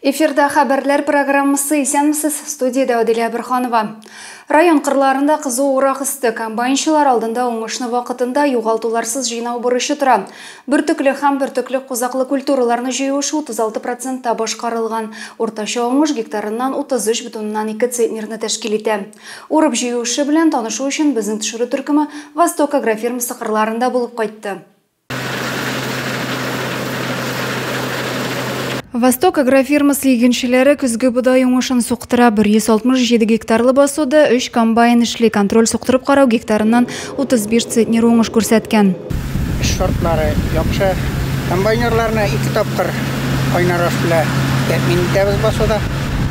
Эфирда хәбәрләр программасы. Исәнмесез, студиядә Адилә Борһанова. Район кырларында кызу урак өсте. Комбайнчылар алдында уңышны вакытында югалтуларсыз җыйнау бурычы тора. Бөртекле һәм бөртекле кузаклы культураларны җыю эше 36% башкарылган. Уртача уңыш гектарыннан 33,2 центнерны тәшкил итә. Урып җыю эше белән танышу өчен безнең төшерү төркеме Восток агрофирмасы кырларында булып кайтты. Восток агрофирмасы игенчеләре көзге бодай уңышын суктыра. 167 гектарлы басуда 3 комбайн эшли. Контроль суктырып карау гектарыннан 35 центнер уңыш күрсәткән. Эш шартлары яхшы. Комбайнерларны 2 тапкыр кайнар аш белән тәэмин итәбез басуда.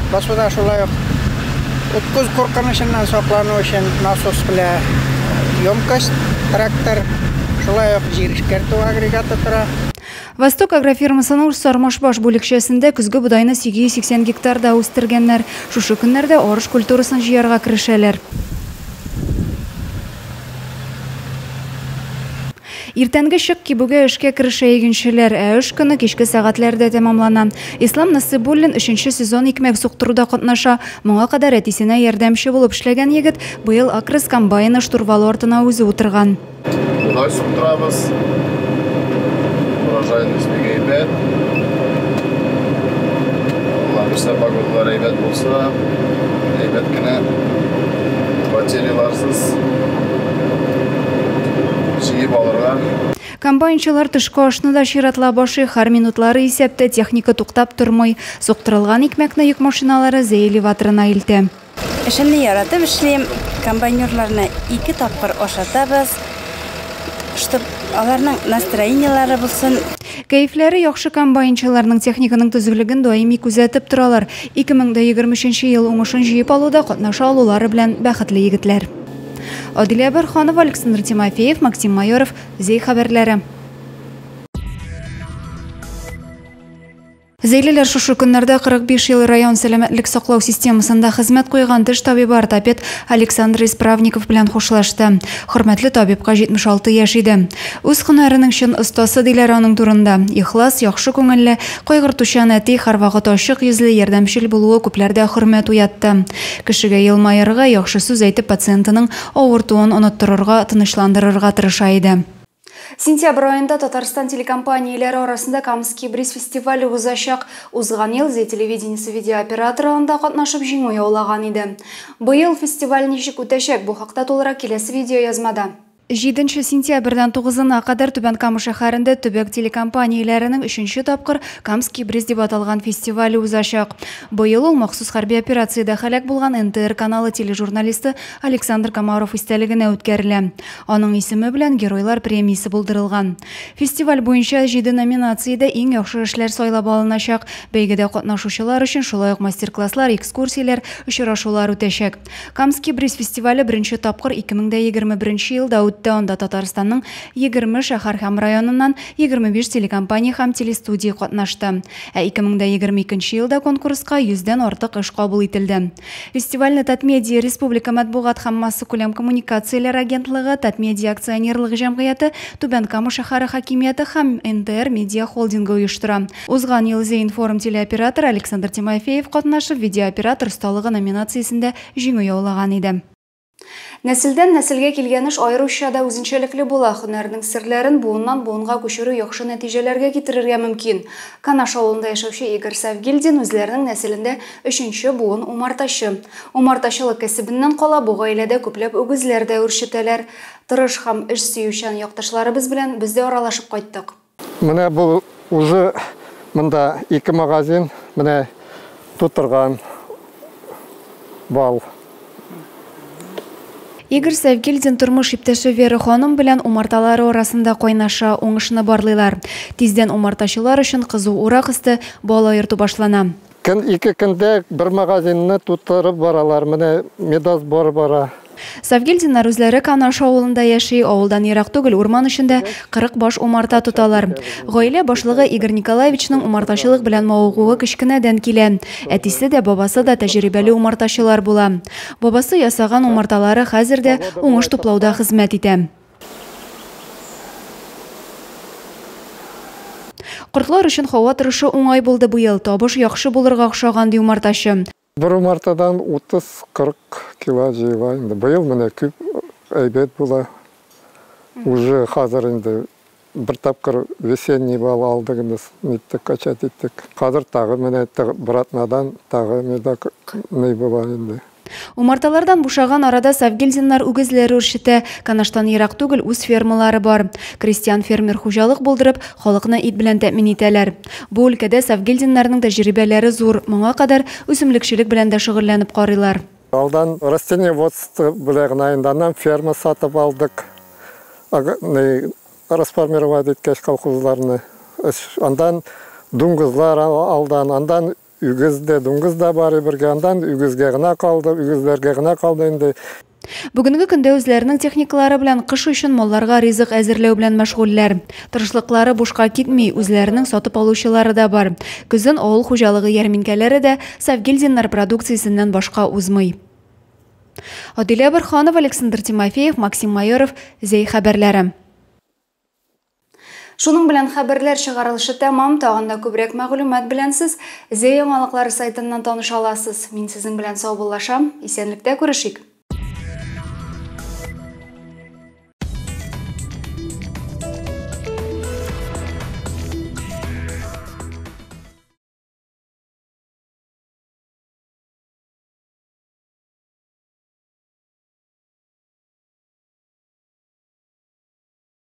Басуда шулай ук үткүз куркынычыннан саклану өчен насос белән емкость, трактор, шулай ук җир эшкәртү агрегаты тора. Восток агрофирмасының Сармашбаш бүлекчәсендә көзге бодайны 880 гектарда үстергәннәр. Шушы көннәрдә арыш культурасын җыярга керешәләр. Иртәнге чык кибүгә эшкә керешә игенчеләр, ә эш көне кичке сәгатьләрдә тәмамлана. Ислам Насыйбуллин 3нче сезон икмәк суктыруда катнаша. Моңа кадәр әтисенә ярдәмче булып эшләгән егет быел Акрос комбайны штурвалы артына үзе утырган. Бодай суктырабыз. Урожайность бик әйбәт. Алла бирсә, погодалар әйбәт булса, әйбәт кенә потеряларсыз җыеп алырга. Комбайнчылар төшке ашны да чиратлап ашый, һәр минутлары исәптә, техника туктап тормый. Суктырылган икмәкне йөк машиналары Зәй элеваторына илтә. Эшемне яратып эшлим. Комбайнерларны 2 тапкыр ашатабыз, чтоб аларның настроениелары булсын. Кәефләре яхшы комбайнчыларның техниканың төзеклеген даими күзәтеп торалар. 2023 ел уңышын җыеп алуда катнаша алулары белән бәхетле егетләр. Адилә Борһанова, Александр Тимофеев, Максим Майоров, Зәй хәбәрләре. Зәйлеләр шушы көннәрдә 45 ел район сәламәтлек саклау системасында хезмәт куйган теш табибы ортопед Александр Исправников белән хушлашты. Хөрмәтле табибка 76 яшь иде. Үз һөнәренең чын остасы диләр аның турында. Ихлас, яхшы күңелле, кайгыртучан әти, һәрвакыт ачык йөзле, ярдәмчел булуы күпләрдә хөрмәт уятты. Кешегә елмаерга, яхшы сүз әйтеп пациентының авыртуын оныттырырга, тынычландырырга тырыша иде. Сентябрь айында Татарстан телекомпанияләре арасында Камский бриз фестивале узачак. Узган ел Зәй телевидениесе видеооператоры анда катнашып җиңү яулаган иде. Быел фестиваль ничек үтәчәк? Бу хакта тулырак киләсе видеоязмада. 7 сентябрьдән 9-на кадәр Түбән Кама шәһәрендә төбәк телекомпанияләренең 3нче тапкыр Камский бриз дип аталган фестивале узачак. Быел ул махсус хәрби операциядә һәлак булган НТР каналы тележурналисты Александр Комаров истәлегенә үткәрелә. Аның исеме белән Геройлар премиясе булдырылган. Фестиваль буенча 7 номинациядә иң яхшы эшләр сайлап алыначак. Бәйгедә катнашучылар өчен шулай ук мастер-класслар, экскурсияләр, очрашулар үтәчәк. Камский бриз фестивале беренче тапкыр 2021 елда үтте. Анда Татарстанның 20 шәһәр һәм районыннан 25 телекомпания һәм телестудия катнашты. Ә 2022 елда конкурска 100-дән артык эш кабул ителде. Фестивальне Татмедиа Республика матбугат һәм массакүләм коммуникацияләр агентлыгы, Татмедиа акционерлык җәмгыяте, Түбән Кама шәһәре хакимияте һәм НТР медиа холдингы оештыра. Узган ел Зәй-информ телеоператоры Александр Тимофеев катнашып, видеооператор осталыгы номинациясендә җиңү яулаган иде. Нәселдән нәселгә килгән эш аеруча да үзенчәлекле була. Һөнәрнең серләрен буыннан буынга күчерү яхшы нәтиҗәләргә китерергә мөмкин. Канаш авылында яшәүче Игорь Савгильдин үзләренең нәселендә 3нче буын умартачы. Умартачылык кәсебеннән кала бу гаиләдә күпләп үгезләр дә үрчетәләр. Тырыш һәм эш сөючән якташларыбыз белән без дә аралашып кайттык. Менә бу үзе монда 2 магазин, менә тутырган бал. Игорь Савгильдин тормыш иптәше Вера ханым белән умарталары арасында кайнаша, уңышны барлыйлар. Тиздән умартачылар өчен кызу урак өсте бал аерту башлана. Көн 2 көндә бер магазинны тутырып баралар, менә медосбор бара. Савгильдиннар үзләре Канаш авылында яши, авылдан ерак түгел, урман эчендә 40 баш умарта тоталар. Гаилә башлыгы Игорь Николаевичның умартачылык белән мавыгуы кечкенәдән килә. Әтисе дә, бабасы да тәҗрибәле умартачылар була. Бабасы ясаган умарталары хәзер дә уңыш туплауда хезмәт итә. Кортлар өчен һава торышы уңай булды быел, табыш яхшы булырга охшаган, ди умартачы. Бер умартадан 30-40 кило җыела инде. Быел менә күп әйбәт була. Уже хәзер инде бер тапкыр весенний бал алдык инде, ниттек, качать иттек. Хәзер тагы менә бер атнадан тагы медок ни була инде. Умарталардан бушаган арада Савгильдиннар үгезләр үрчетә. Канаштан ерак түгел үз фермалары бар. Крестьян-фермер хуҗалык булдырып, халыкны ит белән тәэмин итәләр. Бу өлкәдә Савгильдиннарның тәҗрибәләре зур. Моңа кадәр үсемлекчелек белән дә шөгыльләнеп карыйлар. Алдан растениеводство белән генә инде, аннан ферма сатып алдык. Расформировать иткәч колхозларны. Андан дуңгызлар алдан, андан үгез дә, дуңгыз да бар бергә, андан үгезгә генә калды, үгезләргә генә калды инде. Бүгенге көндә үзләренең техникалары белән кыш өчен малларга ризык әзерләү белән мәшгульләр. Тырышлыклары бушка китми, үзләренең сатып алучылары да бар. Көзен авыл хуҗалыгы ярминкәләре дә Савгильдиннар продукциясеннән башка узмый. Адилә Борханова, Александр Тимофеев, Максим Майоров, Зәй хәбәрләре. Шуның белән хәбәрләр чыгарылышы тәмам. Тагын да күбрәк мәгълүмат белән сез Зәй яңалыклары сайтыннан таныша аласыз. Мин сезнең белән саубуллашам. Исәнлектә күрешик.